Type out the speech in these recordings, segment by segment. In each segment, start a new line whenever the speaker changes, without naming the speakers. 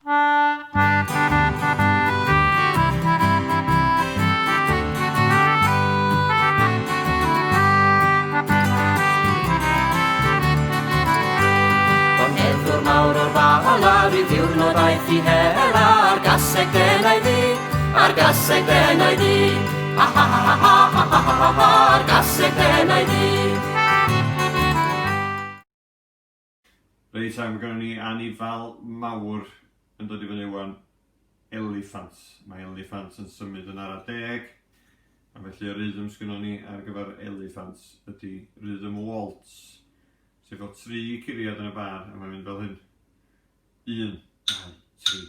Bonheddwr mawr o'r Bala ryw ddiwrnod aeth i hela Ar gaseg denau ddu, ar gaseg denau ddu Ha ha ha ha ha ha ha ha ha ar gaseg denau ddu.
Reit, a mae gennym ni anifal mawr yn dod i fyny wan. Eliffant. Mae eliffant yn symud yn ara deg, a felly y rhythm sgynnon ni ar gyfer eliffant ydy rhythm waltz, sef o tri curiad yn y bar, a mae'n mynd fel hyn. Un, dau, tri,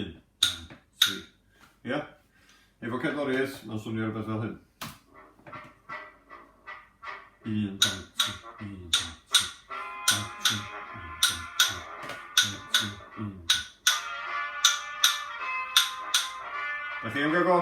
un, dau, tri. Ia? Efo cerddoriaeth, mae'n swnio rhywbeth fel hyn. Un, dau, tri, un, dau, tri, dau, tri, un, dau, tri, dau, tri, un, dau. Da chi am gael go?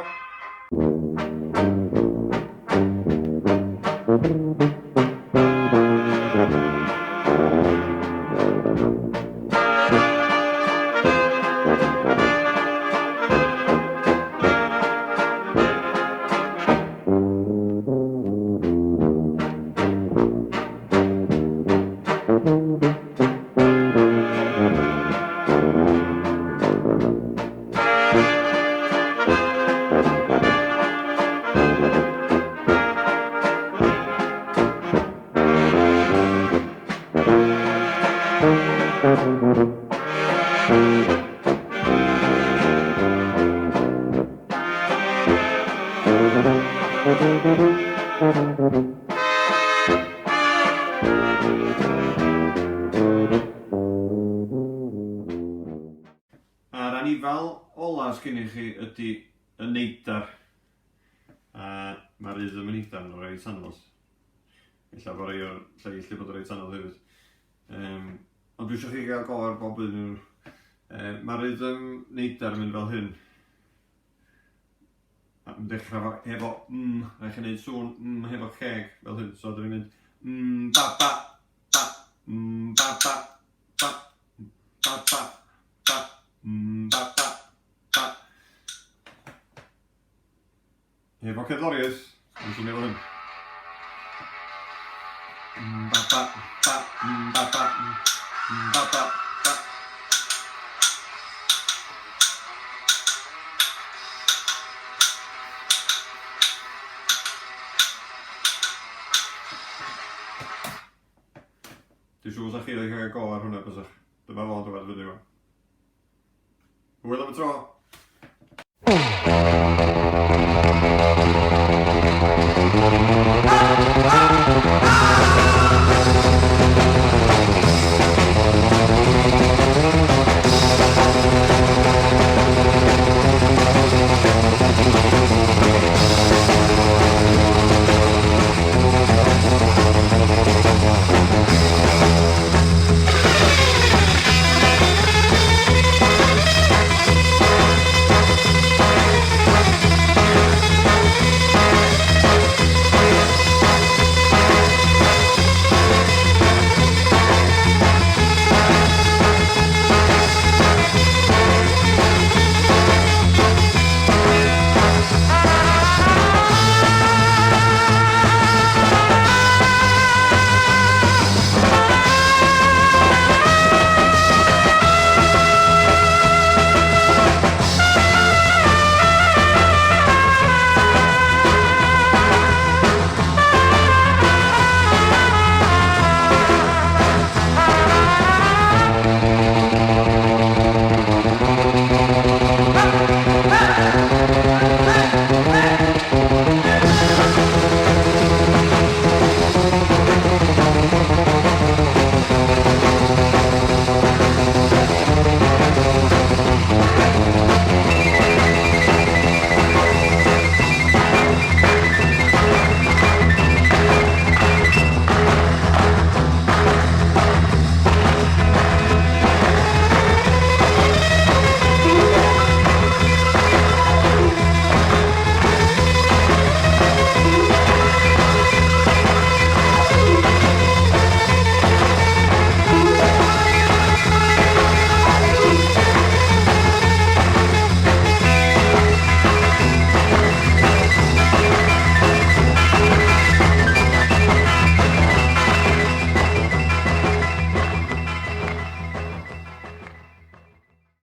A'r anifal ola sgyn i chi ydy y neidar. A mae'r rhythm yn neidar yn reit anodd. Ella bod rei o'r lleill 'di bod yn reit anodd hefyd. Um, ond dwi eisiau chi gael go ar bob un nhw. Um, mae'r rhythm neidar yn mynd fel hyn. A yn dechrau efo, efo mm, rhaid chi wneud sŵn mm hefo ceg fel hyn. So dyn ni'n mynd mm, ba ba ba mm, ba ba ba ba ba ba mm, ba ba ba. Efo cerddoriaeth, mae'n swnio fel hyn. Mm, ba ba ba mm, ba ba mm, ba ba ba. Dwi'n siŵr sa chi wedi cael go ar hwnna bysach. Dyma fo'n dod fyny. Hwyl am y tro!